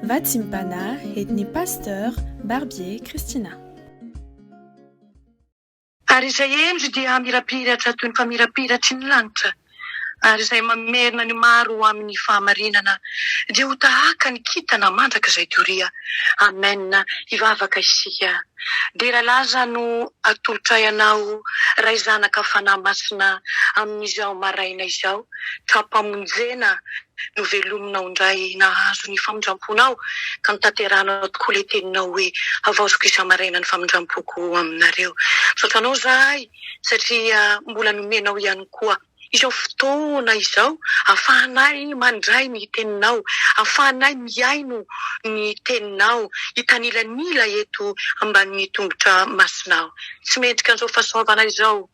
Vatsim-panahy entin'ny Pasteur Barbier Christina. Ary izay hendry dia hamirapiratra toy ny famirapiratry ny lanitra, ary izay mamerina ny maro ho amin'ny fahamarinana dia ho tahaka ny kintana mandrakizay doria. Amen. Hivavaka isika. Dera laza no atolotray Anao, Ray Zanaka Fanahy Masina, amin'izao maraina izao. Tra-pamonjena novelominao indray nahazo ny famindram-ponao ka notanterahanao tokoa ilay teninao hoe havaoziko isa-maraina ny famindram-poko aminareo. Misaotra anao izahay satria mbola nomenao ihany koa izao fotoana izao ahafahanay mandray ny teninao, ahafahanay mihaino ny teninao hitanilanila eto ambanin'ny tongotra masinao. Tsy mendrika an'izao fahasoavana izao.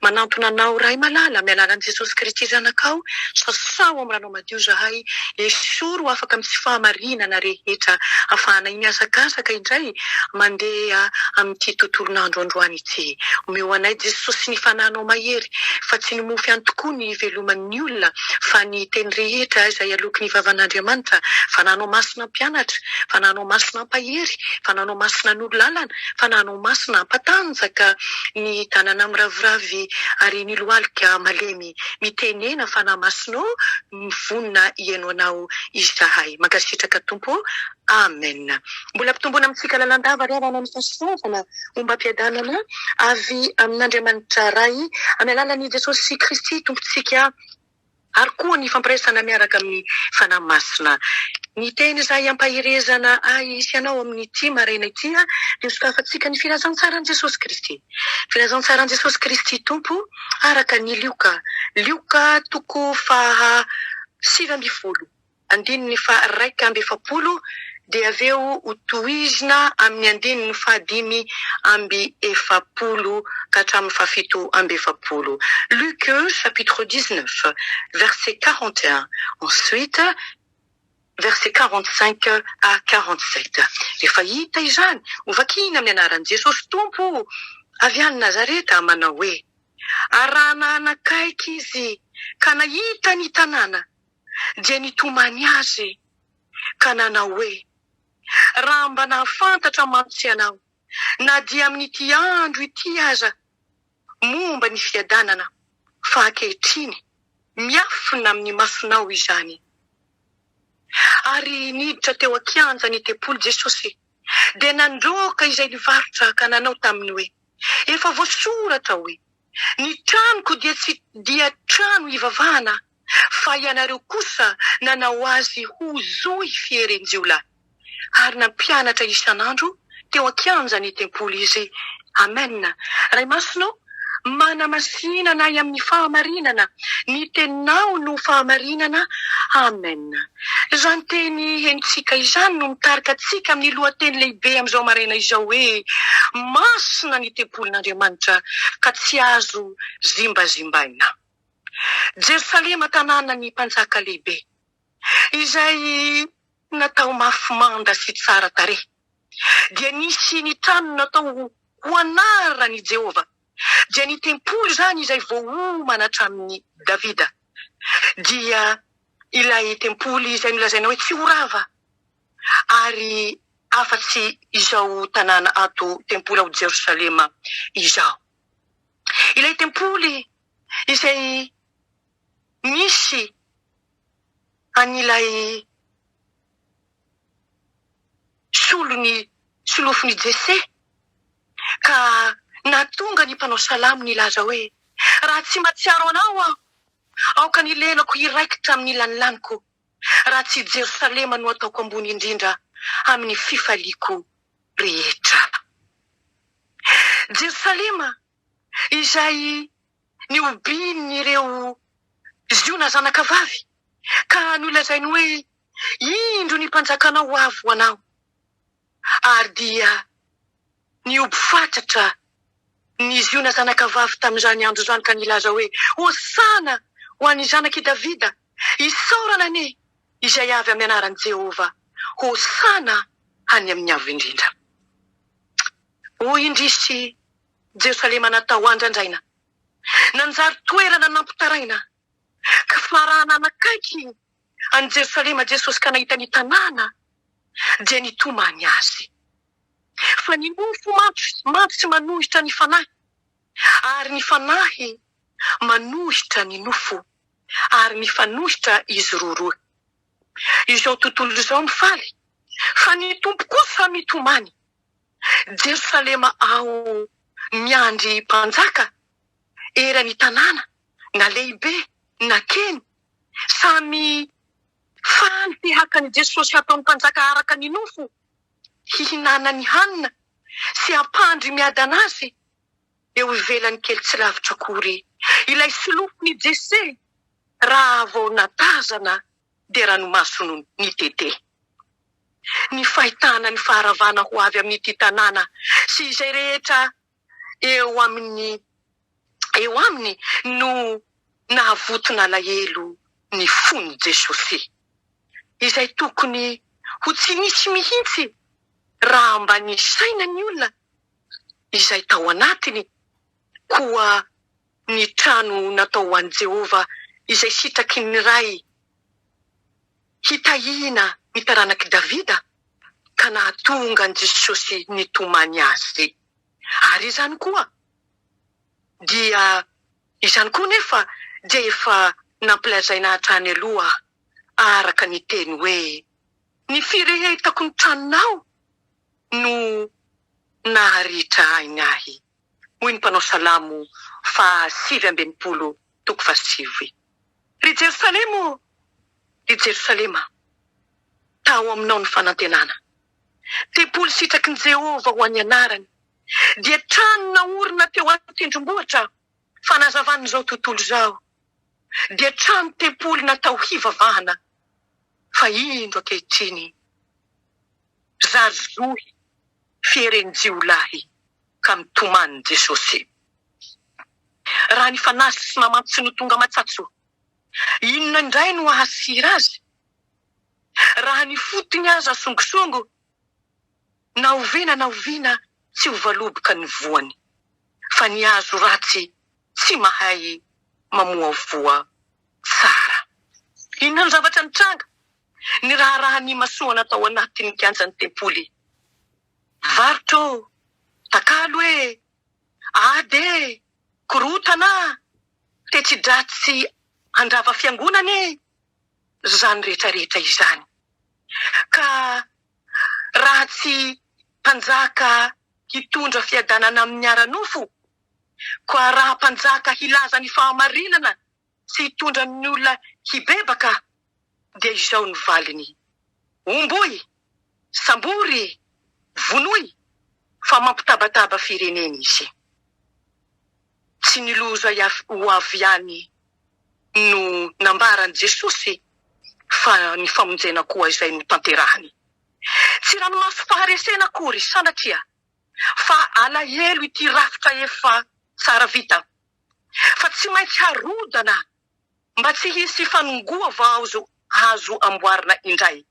Manantona Anao Ray malala amin'ny alalan'i Jesosy Kristy Zanakao, sasao amin'ny ranao madio izahay, esory ho afaka amin'ny tsy fahamarinana rehetra, afahanay mihazakazaka indray mandeha amin'ity tontolon'andro androany ity. Omeo anay Jesosy ny Fanahinao mahery, fa tsy ny mofo ihany tokoa ny hiveloman'ny olona, fa ny teny rehetra izay aloky ny vavan'Andriamanitra. Fanahinao Masina hampianatra, Fanahinao Masina hampahery, Fanahinao Masina hanoro lalana, Fanahinao Masina hampatanjaka ny tanana miraviravy ary ny lohalika malemy. Mitenena Fanahy Masina ô, mivonona hihaino Anao izahay. Mankasitraka Tompo ô. Amen. Mbola ampitomboina amintsika lalandava ry havana ny fahasoavana ombam-piadanana avy amin'Andriamanitra Ray amin'ny alalan'i Jesosy Kristy Tompontsika. ary koa ny fampiraisana miaraka amin'ny Fanahy Masina. Ny teny izay ampaherezana ahy sy anao amin'ity maraina ity dia hosokafantsika ny filazantsaran'i Jesosy Kristy. Filazantsaran'i Jesosy Kristy Tompo araka ny Lioka, Lioka toko faha 19. Andininy faha-41 dia avy eo ho tohizina amin'ny andininy faha-45 ka hatramin'ny faha-47. Luc chapitre 19 verset 41 ensuite verset 45 à 47. Rehefa hita izany, hovakina amin'ny anaran'i Jesosy Tompo avy any Nazareta manao hoe, Ary raha nanakaiky izy ka nahita ny tanàna, dia nitomany azy ka nanao hoe, Raha mba nahafantatra mantsy ianao, na dia amin'ity andro ity aza, momba ny fiadanana, fa ankehitriny miafina amin'ny masonao izany. Ary niditra teo an-kianjan'ny tempoly Jesosy, dia nandroaka izay nivarotra ka nanao taminy hoe, Efa voasoratra hoe, Ny tranoko dia tsy dia trano hivavahana, fa ianareo kosa nanao azy ho zohy fieren-jiolahy. Ary nampianatra isan'andro teo an-kianjan'ny tempoly izy. Amen. Ray Masina ô, manamasina anay amin'ny fahamarinana, ny teninao no fahamarinana. Amen. Izany teny henontsika izany no mitarika antsika amin'ny lohateny lehibe amin'izao maraina izao hoe, Masina ny tempolin'Andriamanitra ka tsy azo zimbazimbaina. Jerosalema tanànan'ny mpanjaka lehibe, izay natao mafy manda sy tsara tarehy, dia nisy ny trano natao ho anaran'i Jehovah, dia ny tempoly izany izay voaomana hatramin'i Davida, dia ilay tempoly izay nolazaina hoe tsy ho rava ary afa-tsy izao tanàna ato tempoly ao Jerosalema izao. Ilay tempoly izay misy an'ilay solon'i solofon'i Jese ka nahatonga ny mpanao salamo nilaza hoe, Raha tsy mahatsiaro anao aho, Aoka ny lelako hiraikitra amin'ny lanilaniko, raha tsy i Jerosalema no ataoko ambony indrindra amin'ny fifaliako rehetra. Jerosalema izay nihobian'ireo Ziona zanakavavy, ka nolazainy hoe, Indro ny mpanjakanao ho avy ho anao. Ary dia nihoby fatratra ny Ziona zanakavavy tamin'izany andro izany ka nilaza hoe, Hosana ho an'ny Zanak'i Davida! Isaorana anie izay avy amin'ny anaran'i Jehovah! Hosana any amin'ny Avo Indrindra! Hoy indrisy Jerosalema natao handrandraina, nanjary toerana nampitaraina, ka fa raha nanakaiky an'i Jerosalema Jesosy ka nahita ny tanàna. dia nitomany azy. Fa ny nofo mantsy manohitra ny fanahy, ary ny fanahy manohitra ny nofo, ary mifanohitra izy roroa. Izao tontolo izao mifaly, fa ny Tompo kosa mitomany. Jerosalema ao miandry mpanjaka eran'ny tanàna, na lehibe na kely, samy faly te haka an'i Jesosy hataony mpanjaka araka ny nofo, hihinanany hanina sy hampandry miadana azy eo ivelany kely tsy lavitra akory. Ilay solofon'i Jese raha vao natazana dia ranomaso no nitete. Ny fahitana ny faharavana ho avy amin'ity tanàna sy izay rehetra eo amin'ny eo aminy no nahavoton'alahelo ny fon'i Jesosy. Izay tokony ho tsy nisy mihitsy raha mba nisaina ny olona izay tao anatiny, koa ny trano natao ho an'i Jehovah izay sitraky ny Ray hitahiana ny taranak'i Davida ka nahatonga an'i Jesosy nitomany azy. Ary izany koa dia izany koa nefa dia efa nampilazaina hatrany aloha araka ny teny hoe, Ny firehetako ny tranonao no naharitra ainy ahy, hoy ny mpanao salamo faha 69 toko fahasivy. Ry Jerosalema ô, ry Jerosalema, tao aminao ny fanantenana. Tempoly sitraky ny Jehovah ho an'ny anarany, dia trano naorina teo an-tendrombohitra, fanazavan'izao tontolo izao, dia trano tempoly natao hivavahana, fa indro ankehitriny, zary zohy fieren'ny jiolahy ka mitomany Jesosy. Raha ny fanahy sy mamantsy no tonga matsatso, inona indray no hahasira azy? Raha ny fotony aza songosongo, na oviana na oviana tsy ho valoboka ny voany, fa ny hazo ratsy tsy mahay mamoa voa tsara. Inona no zavatra nitranga? Ny raharaha nimasoana tao anatin'ny kianjan'ny tempoly. Varotra ô! Takalo e! Ady e! Korontana! Teti-dratsy handrava fiangonana e! Izany rehetra rehetra izany. Ka raha tsy mpanjaka hitondra fiadanana amin'ny ara-nofo, koa raha mpanjaka hilaza ny fahamarinana sy hitondra ny olona hibebaka, dia izao no valiny, Omboy! Sambory! Vonoy! Fa mampitabataba firenena izy. Tsy ny loza ho avy ihany no nambaran'i Jesosy fa ny famonjena koa izay notanterahiny. Tsy ranomaso faharesena akory, sanatria, fa alahelo ity rafitra efa tsara vita, fa tsy maintsy harodana mba tsy hisy fanongoa vao azo amboarina indray.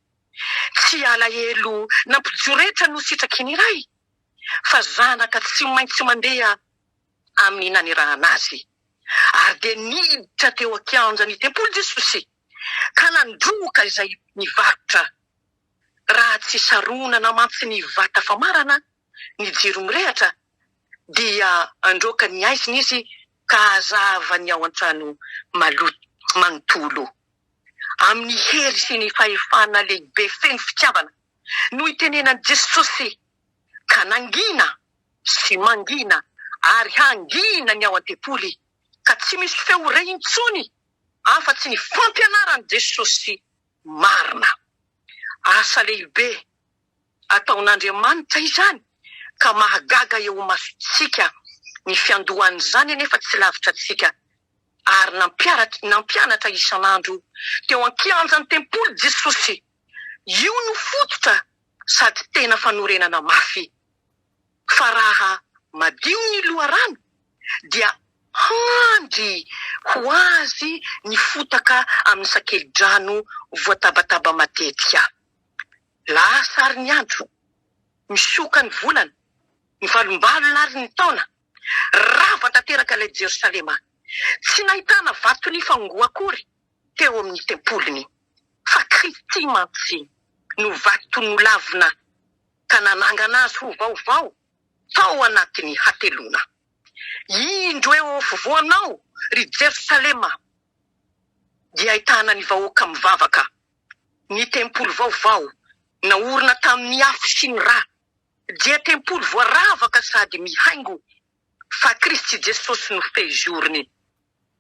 Tsy alahelo nampijoretra no sitraky ny Ray, fa zanaka tsy maintsy mandeha amin'ny nanirahana azy. Ary dia niditra teo an-kianjan'ny tempoly Jesosy ka nandroaka izay nivarotra. Raha tsy saronana mantsy ny vata famarana, ny jiro mirehatra, dia handroaka ny haizina izy ka hazava ny ao an-trano maloto manontolo. Amin'ny hery sy ny fahefana lehibe feno fitiavana no itenenan'i Jesosy ka nangina sy mangina ary hangina ny ao an-tempoly ka tsy misy feo re intsony afa-tsy ny fampianaran'i Jesosy marina. Asa lehibe ataon'Andriamanitra izany ka mahagaga eo imasontsika, ny fiandohan'izany anefa tsy lavitra antsika. Ary nampianatra isan'andro teo an-kianjan'ny tempoly Jesosy. Io no fototra sady tena fanorenana mafy. Fa raha madio ny loharano dia handry ho azy ny fotaka amin'ny sakeli-drano voatabataba matetika. Lasa ary ny andro, misoka ny volana, mivalombalona ary ny taona. Rava tanteraka ilay Jerosalema. Tsy nahitana vato nifangoa akory teo amin'ny tempoliny. Fa Kristy mantsy. no vato nolavina ka nanangana azy ho vaovao tao anatin'ny hateloana. Indro eo afovoanao, ry Jerosalema, dia ahitana ny vahoaka mivavaka, ny tempoly vaovao naorina tamin'ny afo sy ny ra, dia tempoly voaravaka sady mihaingo, fa Kristy Jesosy no fehizorony,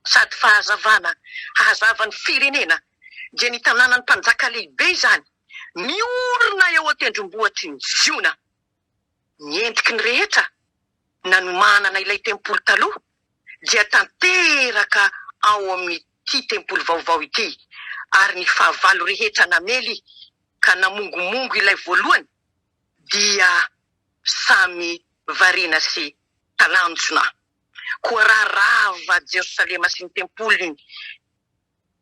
sady fahazavana hahazava ny firenena, dia ny tanànan'ny Mpanjaka lehibe izany, miorina eo an-tendrombohitry ny Ziona. Ny endriky ny rehetra nanomanana ilay tempoly taloha dia tanteraka ao amin'ity tempoly vaovao ity, ary ny fahavalo rehetra namely ka namongomongo ilay voalohany dia samy variana sy talanjona. Koa raha rava Jerosalema sy ny tempoliny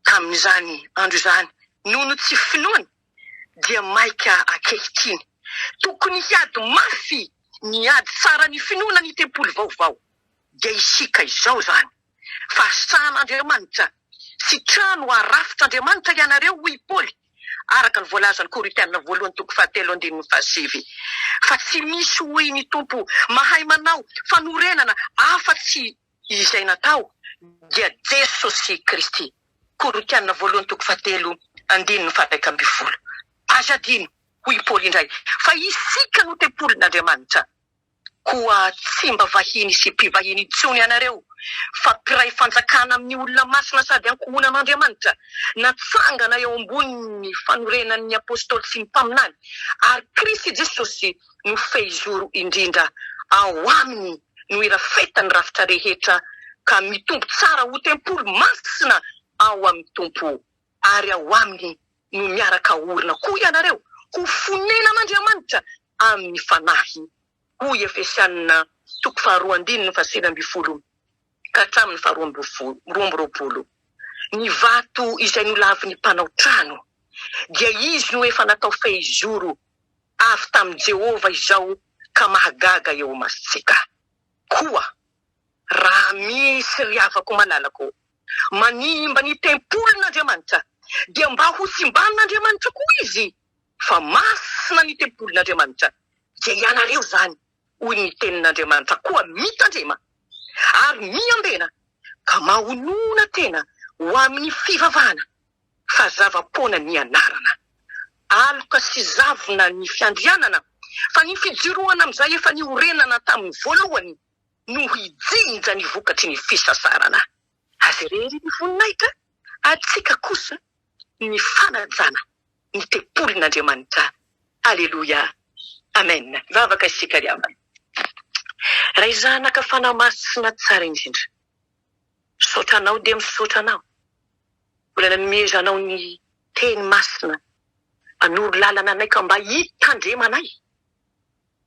tamin'izany andro izany noho ny tsy finoany dia maika ankehitriny. Tokony hiady mafy ny ady tsara ny finoana ny tempoly vaovao. Dia isika izao izany. Fahasahan'Andriamanitra sy trano arafitr'Andriamanitra ianareo hoy i Paoly araka ny voalazan'ny Korintiana voalohany toko fahatelo andininy fahasivy. Fa tsy misy hoy ny Tompo mahay manao fanorenana afa-tsy Izay natao dia Jesosy Kristy. Korintiana voalohany toko fahatelo andininy faha-11. Aza adino, hoy i Paoly indray, fa isika no tempolin'Andriamanitra. Koa tsy mba vahiny sy mpivahiny intsony ianareo, fa mpiray fanjakana amin'ny olona masina sady ankohonan'Andriamanitra, natsangana eo ambonin'ny fanorenan'ny apostoly sy ny mpaminany, ary Kristy Jesosy no fehizoro indrindra ao aminy no irafetan'ny rafitra rehetra ka mitombo tsara ho tempoly masina ao amin'ny Tompo, ary ao aminy no miaraka aorina koa ianareo ho fonenan'Andriamanitra amin'ny Fanahy, hoy Efesiana toko faharoa andininy faha-19 ka hatramin'ny faha-22. Ny vato izay nolavin'ny mpanao trano dia izy no efa natao fehizoro avy tamin'i Jehovah izao ka mahagaga eo imasontsika. Koa raha misy ry havako malalako manimba ny tempolin'Andriamanitra, dia mba hosimban'Andriamanitra koa izy, fa masina ny tempolin'Andriamanitra, dia ianareo izany, hoy ny tenin'Andriamanitra. Koa mitandrema ary miambena ka mahonona tena ho amin'ny fivavahana. fa zava-poana ny anarana. Aloka sy zavona ny fiandrianana, fa ny fijoroana amin'izay efa niorenana tamin'ny voalohany no hijinja ny vokatry ny fisasarana. Azy irery ny voninahitra, antsika kosa ny fanajana ny tempolin'Andriamanitra. Aleloia. Amen. Hivavaka isika ry havana. Ray Zanaka Fanahy Masina tsara indrindra. Misaotra anao dia misaotra anao. Mbola nanomezanao ny teny masina hanoro lalana anay ka mba hitandremanay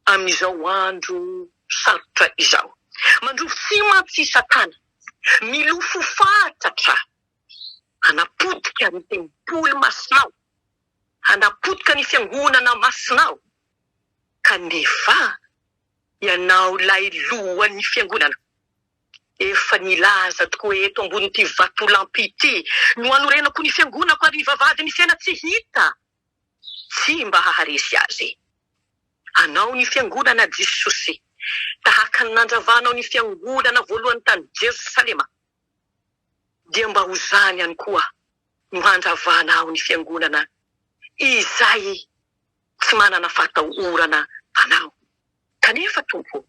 amin'izao andro sarotra izao. Mandroso mantsy i Satana, milofo fatratra hanapotika ny tempoly masinao, hanapotika ny fiangonana masinao, kanefa ianao ilay lohan'ny fiangonana. Efa nilaza tokoa hoe eto ambonin'ity vatolampy ity no hanorenako ny fiangonako ary ny vavahadin'ny fiaina tsy hita tsy mba haharesy azy. Anao ny fiangonana Jesosy, tahaka ny nandravanao ny fiangonana voalohany tany Jerosalema, dia mba ho izany ihany koa no handravanao ny fiangonana izay tsy manana fahatahorana Anao. Kanefa Tompo ô,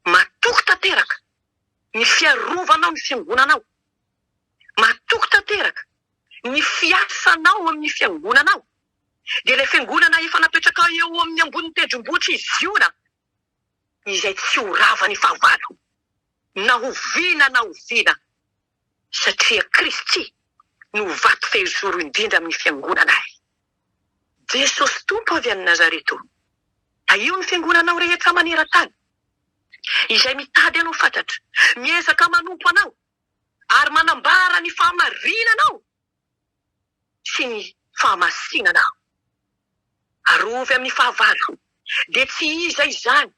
matoky tanteraka ny fiarovanao ny fiangonanao, matoky tanteraka ny fiasanao amin'ny fiangonanao, dia ilay fiangonana efa napetrakao eo amin'ny ambonin'ny tendrombohitr'i Ziona, izay tsy ho ravan'ny fahavalo na oviana na oviana, satria Kristy no vato fehizoro indrindra amin'ny fiangonanay. Jesosy Tompo avy any Nazareto, tahio ny fiangonanao rehetra maneran-tany, izay mitady Anao fatratra, miezaka manompo Anao, ary manambara ny fahamarinanao sy ny fahamasinanao. Arovy amin'ny fahavalo, dia tsy iza izany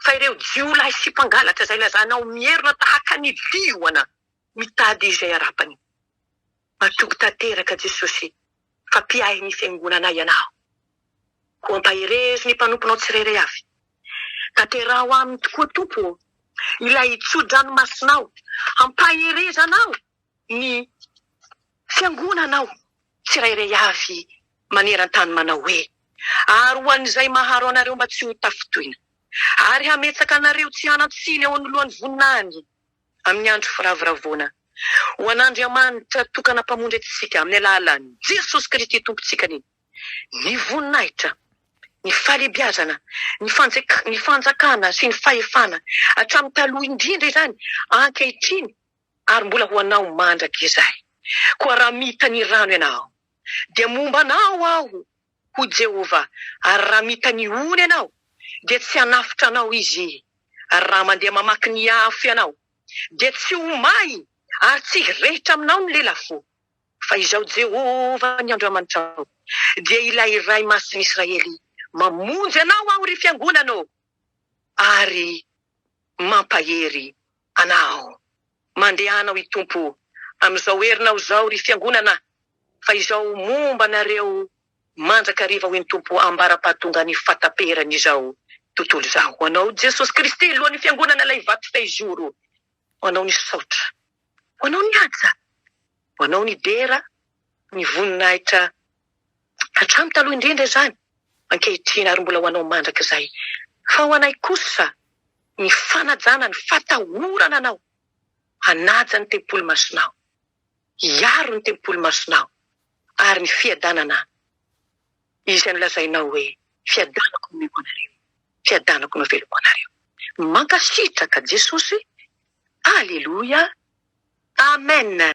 fa ireo jiolahy sy mpangalatra izay lazanao mierona tahaka ny liona mitady izay harapany. Matoky tanteraka Jesosy fa mpiahy ny fiangonanay Ianao. Koa ampaherezo ny mpanomponao tsirairay avy. Tanteraho aminy tokoa Tompo ô, ilay tso-dranomasinao, hampaherezanao ny fiangonanao tsirairay avy maneran-tany manao hoe, Ary ho an'izay maharo anareo mba tsy ho tafintohina, ary hametsaka anareo tsy hanan-tsiny eo anoloan'ny voninahiny amin'ny andro firavoravoana, ho an'Andriamanitra tokana Mpamonjy antsika amin'ny alalan'i Jesosy Kristy Tompontsika anie ny voninahitra, ny fahalehibiazana, ny ny fanjakana sy ny fahefana hatramin'ny taloha indrindra izany, ankehitriny ary mbola ho anao mandrakizay. Koa raha mita ny rano ianao, dia momba anao Aho, hoy Jehovah, ary raha mita ny ony ianao, dia tsy hanafotra anao Izy, ary raha mandeha mamaky ny afo ianao, dia tsy ho may ary tsy hirehitra aminao ny lelafo. Fa Izaho Jehovah ny Andriamanitrao, dia ilay Iray Masin'ny Israely, mamonjy anao Aho, ry fiangonana ô, ary mampahery anao. Mandehana, hoy Tompo, amin'izao herinao izao, ry fiangonana, fa Izaho momba anareo mandrakariva, hoy ny Tompo, ambara-pahatongan'ny fahataperan'izao tontolo izao. Ho anao Jesosy Kristy, Lohan'ny fiangonana, ilay vato fehizoro. Ho anao ny saotra. Ho anao ny haja. Ho anao ny dera, ny voninahitra hatramin'ny taloha indrindra izany, ankehitriny ary mbola ho anao mandrakizay. Fa ho anay kosa ny fanajana, ny fatahorana anao, hanaja ny tempoly masinao, hiaro ny tempoly masinao ary ny fiadanana izay nolazainao hoe, Fiadanako no omeko anareo, fiadanako no avelako anareo. Mankasitraka Jesosy, Aleloia, Amen.